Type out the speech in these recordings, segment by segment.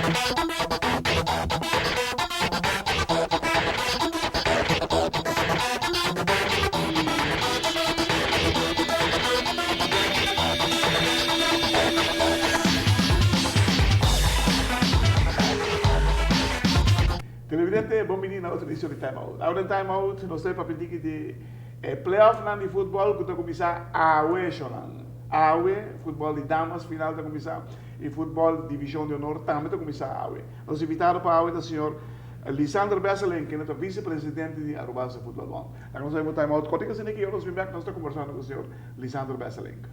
Televidente, bon bini na otro edicion di Time Out. Awe den Time Out nos ta papia diki di e playoffnan di futbol cu ta cuminsa awe, shonan. Awe futbol di damas final ta cuminsa y futbol division di honor tambe ta cuminsa awe. Nos invitado pa awe ta señor Lisandro Besselink, kende ta vicepresidente di Arubaanse Futbol Bond. Laga nos haña un time out kòrtiku asina ki nos bin bèk nos ta kombersando ku señor Lisandro Besselink.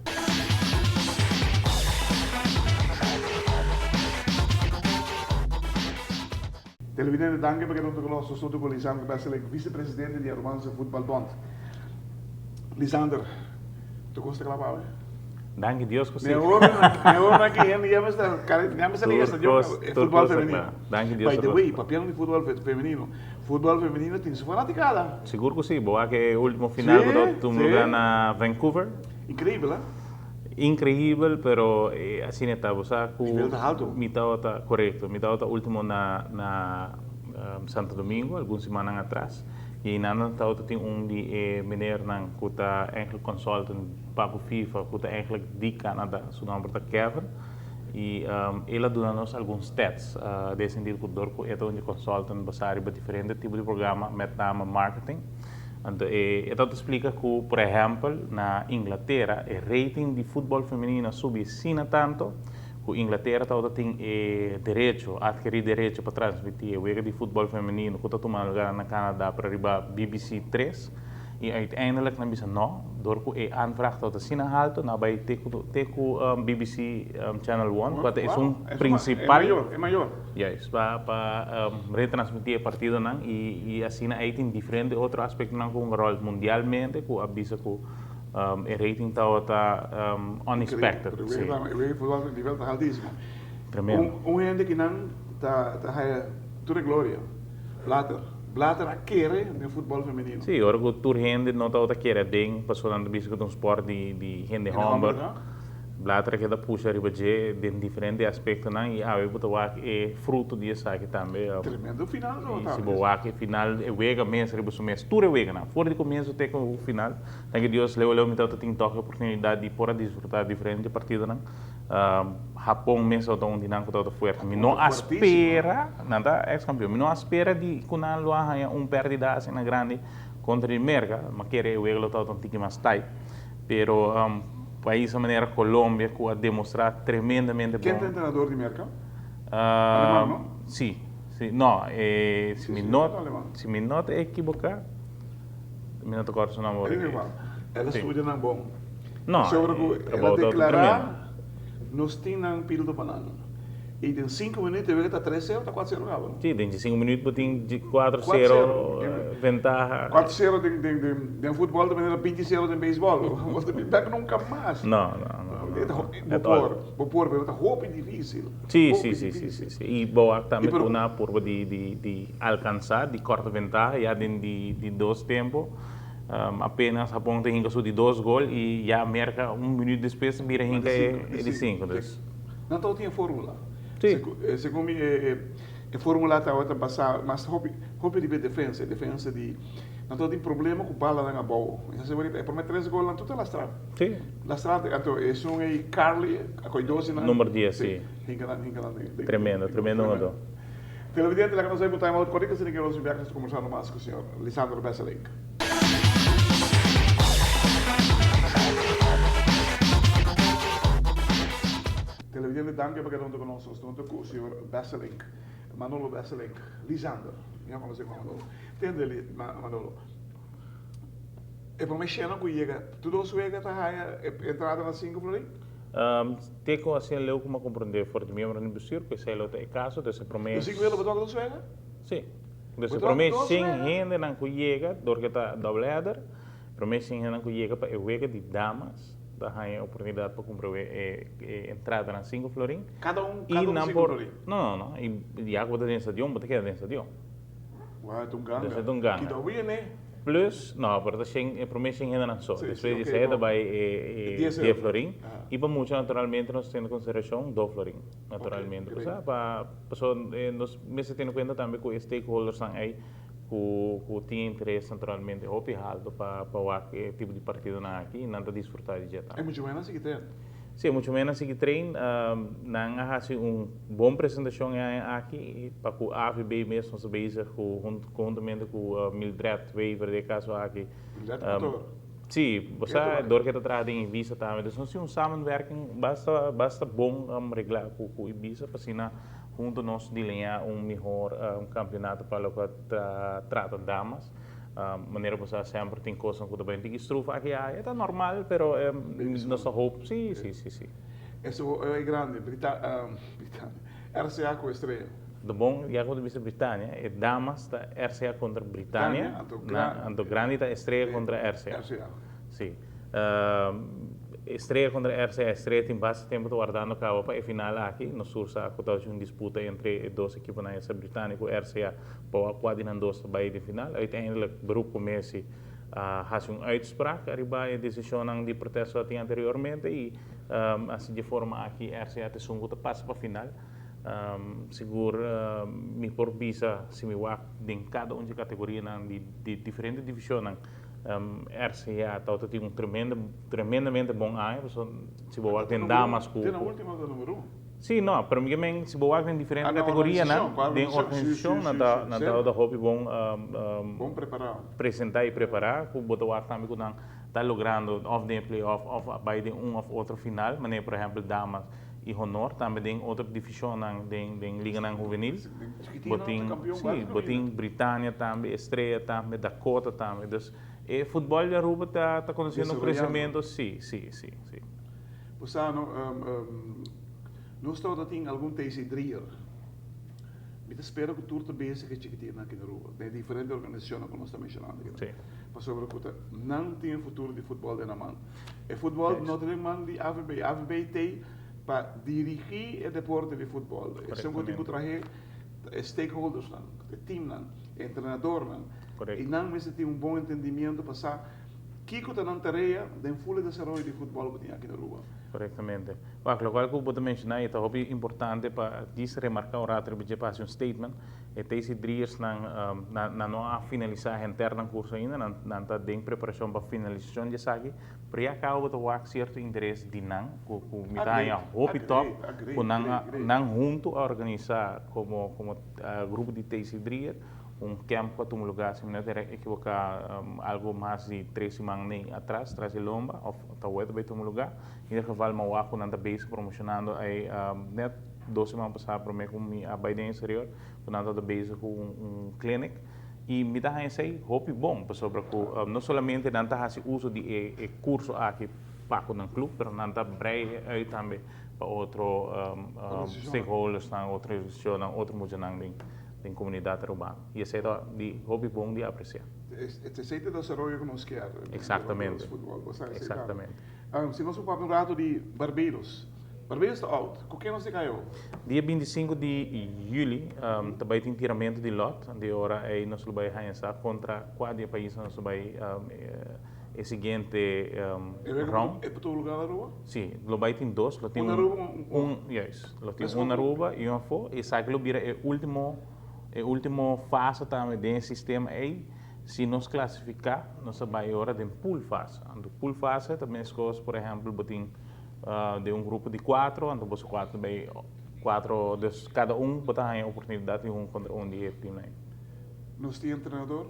Televidente danki pa keda huntu ku nos. Nos huntu ku Lisandro Besselink, vicepresidente di Arubaanse Futbol Bond. Lisandro, tur kos ta kla pa awe? Danki Dios ku si. Mehor na ki hende ya mester ya mester liga stadion futbol femenino. Danki Dios. By the way, papiando di futbol femenino, futbol femenino tin su fanaticada. Sigur ku si. Bo wak e ultimo final ku ta tuma lugar na Vancouver. Increibel, eh? Increibel, pero asina ta. Bo sa ku Nivel ta halto. Mi tabata, korekto, mi tabata ultimo na na Santo Domingo algun simannan atras i einan tabata tin un di e menernan ku ta eigenlijk consultant pa ku FIFA ku ta eigenlijk di Canada, su nomber ta Kevin y el a duna nos algun stats den e sentido ku dor ku e ta un di consultant basá riba diferente tipo di programa met name marketing. Anto e ta splika ku por ehèmpel na Inglatera e rating di futbòl femenino a subi asina tanto ku Inglatera tabata tin e derecho, atkerí derecho pa transmití e wega di futbòl femenino ku ta tuma lugar na Canada pero riba BBC 3. I uiteindelijk nan bisa no, dor ku e aanvraag tabata asina halto, nan a bai te ku te ku BBC Channel One, ku a ta esun prinsipal. E mayor, e mayor. Juist, pa pa retransmití e partidonan i i asina ei tin diferente otro aspektonan ku hunga ròl mundialmente ku a bisa ku e rating tabata unexpected. Increíble, e wega futbòl e nivel ta haltísimo. Tremendo. Un hende ki nan ta ta haya tur e gloria, Blatter. Blatter a kere den futbol femenino. Sí, ora ku tur hende no tabata kere aden, pasobra nan ta bisa ku ta un sport di di hende hòmber. Blatter a keda pusha riba dje den diferente aspektonan i awe bo ta wak e fruto di esaki tambe. Tremendo final tabata. I si bo wak e final, e wega mes riba su mes, tur e weganan, for di komienso te ku final, danki Dios leu leu mi tabata tin tòg e oportunidat di por a disfrutá diferente partidonan. Hapon mes tabata un di nan ku tabata fuerte. Mi no a spera, nan ta ex kampion, mi no a spera di ku nan lo a haña un pèrdida asina grandi kontra di Merka. Mi a kere e wega lo tabata un tiki mas tight. Pero pais manera Colombia ku a demostrá tremendamente bon. Ken ta entrenador di Merka? Aleman no? Si, si. No, si mi no, si mi no ta ekiboká. Mi no ta kòrda su nòmber ahorita. Igual. El a studia nan bon. No, Sobre ku e el a trabou ta deklará tremendo. nos tin nan pildo pa nan. I den sinku minüt e wega ta tres sero ta kuater sero kaba. Sí, den sinku minüt bo tin kuater sero ventaha. Kuater sero den den den den futbòl ta manera binti sero den beisbòl. Bo ta bin bèk nunka mas. No, no, no, no. E ta bo por, bo por, pero ta hopi difísil. Sí, sí, sí, sí, sí, sí. I bo wak tambe ku nan a purba di di di alkansá di kòrta ventaha ya den di di dos tempu. Apenas Hapon ta hinka su di dos gol i ya Merka un minüt despues ta bira hinka e di sinku. Dus. Nan tabata tin e fórmula. Sí. Segun mi e e fórmula tabata basá mas hopi hopi riba e defensa, e defensa di nan tabata tin problema ku balanan abou. E promé tres golnan tur ta lastrá. Sí. Lastrá anto esun ei Carly a kohe dos di nan. Number dies, sí. Hinka nan hinka nan den. Tremendo, tremendo hungadó. Televidente laga nos bai por time out kòrtiku asina ke nos bin bèk nos ta kombersando mas ku señor Lisandro Besselink. Televidente danki pa keda huntu ku nos. Nos ta huntu ku señor Besselink, Manolo Besselink, Lisandro, mi a konosé komo Manolo. Tende Manolo, e promé shènan ku yega tur dos wega ta haya e entrada na sinku florin? Te ku asina leu ku mi a komprendé for di miembronan di bestuur ku esei lo ta e kaso, dus e promé. Dus sinku hende bo toka dos wega? Sí. Dus e promé shen hendenan ku yega, dor ku e ta double header, promé shen hendenan ku yega pa e wega di damas ta haña e oportunidat pa kumpra e entradanan sinku florin. Kada un, kada un sinku florin? No, no, no. I ya ku bo ta den stadion, bo ta keda den stadion. Wou, e ta un ganga. Dus e ta un ganga. Kita wini. Plus, no, pero ta shen, e prome shen hendenan so. Despues di esei ta bon. bai e E 10 10 euro. florin. I pa mucha naturalmente nos tene konsiderashon dos florin, naturalmente. Great. Pasá pa, paso nos mester tene kuenta tambe ku e stakeholdersnan ei ku tin interes naturalmente hopi halto pa pa wak e tipo di partidonan aki i nan ta disfrutá di dje E tambe. muchu menos sigui train. Sí, e muchu menos sigui train. Nan a hasi un bon presentashon e aña aki pa ku AVB mes nos ta bezig ku konhuntamente ku Mildred Wever den e kaso aki. Mildred Kantoor. Sí, bo sa dor ke ta traha den Ibisa tambe. Dus nos tin un samenwerking basta basta bon reglá ku Ibisa pa asina hunto nos dileñá un mihor kampionato pa loke ta trata damas. Manera bo sa semper tin kosnan ku ta bai un tiki struf aki aya, ta normal pero nos ta hoop, si si si si. Eso e grandi, Britania, RCA ku Estrella. Ta bon, ya ku bo ta bisa Britania, e damas ta RCA kontra Britania, anto grandi ta Estrella kontra RCA. Si. Estrella kontra RCA, Estrella tin basta tempu ta wardando kaba pa e final aki, nos tur sa ku tabatin un disputa entre e dos ekiponan esa Britania ku RCA pa wak kua di nan dos ta bai den final. Uiteindelijk Beroepcommissie a hasi un uitspraak ariba e desishonnan di protesto ku a tin anteriormente i asi dje forma aki RCA ta esun ku ta pasa pa final. Sigur mi por bisa si mi wak den kada un dje kategorianan di di diferente divisionnan RCA tabata tin un tremendo tremendamente bon aña pasobra si bo wak den damas ku Te na ultimo ta numero un. Si no pero mi ke men si bo wak den diferente kategorianan den organisashon nan ta nan tabata hopi bon Bon prepará. Presenta i prepará ku bo ta wak tambe ku nan ta logrando òf den e play-off òf a bai den un òf otro final manera por ehèmpel damas i honor tambe den otro divisionnan den den liganan huvenil. Bo tin si bo tin Britania tambe, Estrella tambe, Dakota tambe. Dus e futbol di Aruba ta ta conociendo un crecemento si si si si. Bo sa no nos tabata tin algun TC Drier. Mi ta spera ku tur ta bezig e chikitinnan aki na Aruba den e diferente organisacionnan ku nos ta mencionando aki. Pasobra ku ta nan tin e futuro di futbol den nan man. E futbol no ta den man di AVB. AVB t'ei pa dirigí e deporte di futbol. Esun ku tin ku trahe ta e stakeholdersnan, e teamnan, e entrenadornan. I nan mester tin un bon entendimiento pa sa kiko ta nan tarea den ful e desaroyo di futbol ku tin aki na Aruba. Korektamente. Wak, lokual ku bo ta menshoná i ta hopi importante pa djis remarká un rato riba dje pa hasi un statement. E TC Driersnan nan no a finalisá henter nan kurso ainda, nan nan ta den preparashon pa finalisashon di esaki, pero ya kaba bo ta wak sierto interes di nan ku ku mi ta haña hopi tòp ku nan a nan huntu a organisá komo komo grupo di TC Drier un kèmp ku a tuma lugá si mi no ta ekiboká algu mas di tres siman nei atras tras di lomba òf ta wet a bai tuma lugá. In ieder geval mi a wak ku nan ta bezig promoshonando ei nèt Dos siman pasá promé ku mi a bai den exterior ku nan tabata bezig ku un clinic i mi ta haña esei hopi bon pasobra ku no solamente nan ta hasi uso di e kurso aki pa ku nan club pero nan ta brei uit tambe pa otro stakeholdersnan, otro institucionnan, otro muchanan den komunidat arubano i esei ta di hopi bon di apresiá. Esei ta e desaroyo ku nos kier Exactamente, exactamente. Si nos por papia un rato di Barbados. Barbados ta out. Ku ken nos ta kai out? Dia 25 di juli ta bai tin tiramentu di lot. Di ora ei nos lo bai haña sa kontra kua di e paisnan nos lo bai e siguiente round. E pa tur lugar na Aruba? Si, lo bai tin dos. Lo tin Un Aruba, un un. Juist. Lo tin un Aruba i un afó. Esaki lo bira e ultimo e ultimo fase tambe den e sistema ei. Si nos klasifiká nos ta bai ora den pool fase. Anto pool fase ta meskos por ehèmpel bo tin Den un grupo di cuatro, anto boso cuatro bay cuatro, dus cada un bo ta haña oportunidad di hunga contra un di e team ahí. Nos tin entrenador?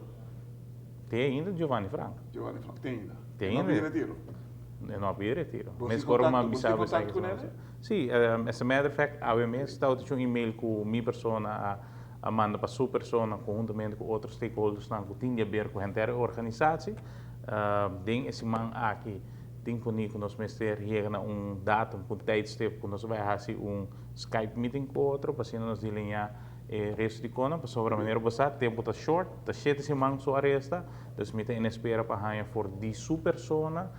Tin ainda Giovanni Frank. Giovanni Frank, tin ainda? Tin ainda. E no a pidi retiro? E no a pidi retiro. Bo tin contacto, bo tin contacto cu nel? Si, as a matter of fact, awe mes tawata tin un email cu mi persona a manda pa su persona conhuntamente cu otro stakeholdersnan cu tin di haber cu henter e organisatie. Den e siman aki Tin kuní ku nos mester yega na un datum ku un tijdstip ku nos bai hasi un Skype meeting ku otro pa asina nos delineá e resto di kona pasobra manera bo sa tempu ta short, ta shete siman su aresta, dus mi ta en espera pa haña for di su persona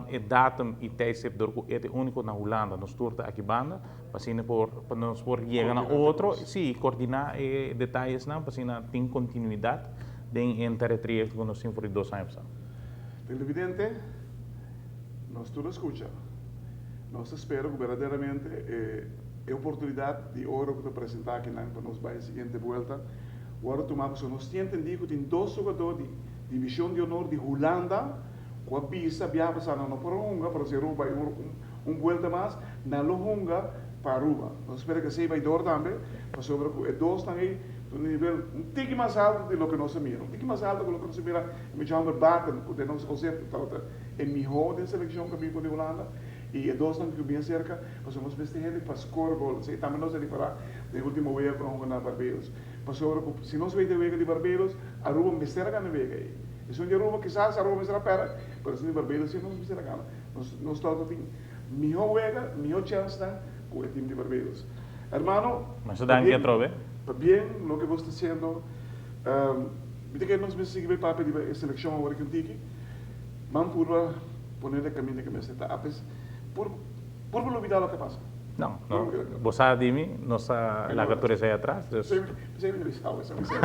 e datum i tijdstip dor ku e ta e úniko na Hulanda, nos tur ta aki banda pa asina por pa nos por yega na otro, si, kordiná e detayesnan pa asina tin kontinuidat. Den henter e trayecto cu nos tin for di 2 aña pasa. Televidente, nos tur a scucha. Nos ta spera cu berdaderamente e oportunidad di oro cu ta presenta aki nan pa nos bay e siguiente vuelta, wordo tuma, pasobra nos tin entendi cu tin dos jugador di Division di Honor di Hulanda cu a bisa biaha pasa nan no por a hunga, pero si Aruba bay un vuelta mas, nan lo hunga pa Aruba. Nos ta spera cu esey bay door tambe, pasobra cu e dos nan ey ta un nivel un tiki mas alto di loke nos a mira, un tiki mas alto cu loke nos a mira e Jammer Baten, cu den nos concepto tabata e miho den seleccion cu a bin for di Hulanda, y e dos nan cu bin acerca, pasobra nos mester hende pa score gol. Esey tambe nos a ripara den e ultimo wega cu a hunga na Barbados, pasobra cu si nos wega e wega di Barbados, Aruba mester a gana e wega ey. Esun di Aruba kisas Aruba mester a perde, pero esun di Barbados si nos mester a gana. Nos tabata tin miho wega, miho chensnan cu e team di Barbados. Hermano, Masha danki atrobe. Pabien loke bo ta haciendo. Mi ta kere nos mester sigui bay papia riba e seleccion awor aki un tiki. Ban purba pone den caminda cu mester ta. Apes purba lubida loke a pasa. No, no. Bo sa di mi, nos a laga tur esey atras, dus. Pesey mi ta bisa awe, esey mi sa.